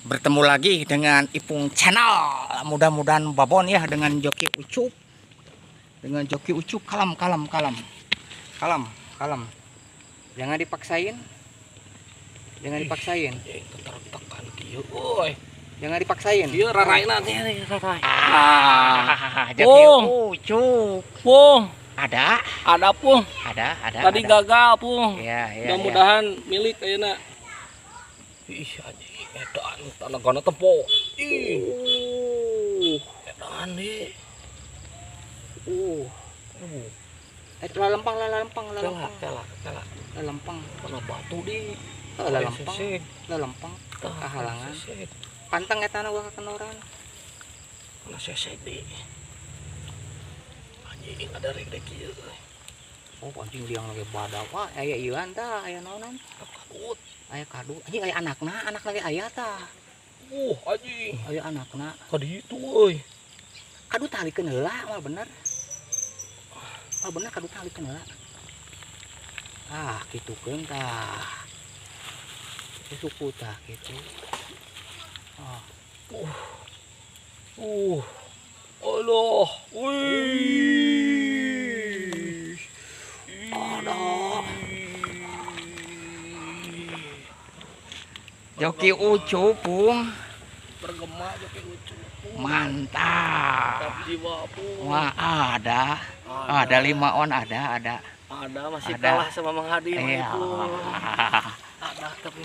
Bertemu lagi dengan Ipung Channel. Mudah-mudahan babon ya dengan joki Ucup. Dengan joki Ucup, kalem kalem kalem. Kalem, kalem. Jangan dipaksain. Jangan dipaksain. Tekan kieu euy. Jangan dipaksain. Ieu raraina teh rarai. Ah, joki Pung. Ucup. Pung, Ada, ada Pung. Ada. Tadi ada. Gagal, Pung. Iya. Mudah-mudahan milik ayeuna. Ih, anjing, edan tanagana tempo. Ih, edan deh. Eh, lalempang, lalempang, Kela, lalempang. Kela, kela. Lalempang. Kana batu di. Oh, lalempang. Seseg. Lalempang. Tah, Kahalangan. seseg. Pantang eta na kakenoran. Kana seseg di. Anjing, ada rek kieu euy. Oh, anjing, liang lagi badak. Wah, aya ieuan tah, aya naonan? Kadut. Aya kadut. Anjing, aya anakna, anak lagi aya tah. Anjing. Aya anakna. Ka ditu euy. Kadut talikeun heula, mah bener. Mah bener, kadut talikeun heula. Ah, kitukeun tah. Suku tah kitu. Ah. Allah. Wih. Ada. Joki Ucup, Pung. Bergema joki Ucup. Mantap. Mantap jiwa, Pung. Wah, ada. Ada 5 on, ada, ada. Ada, masih Ada. kalah sama Mang Hadi mah Iya. itu. Ada tapi.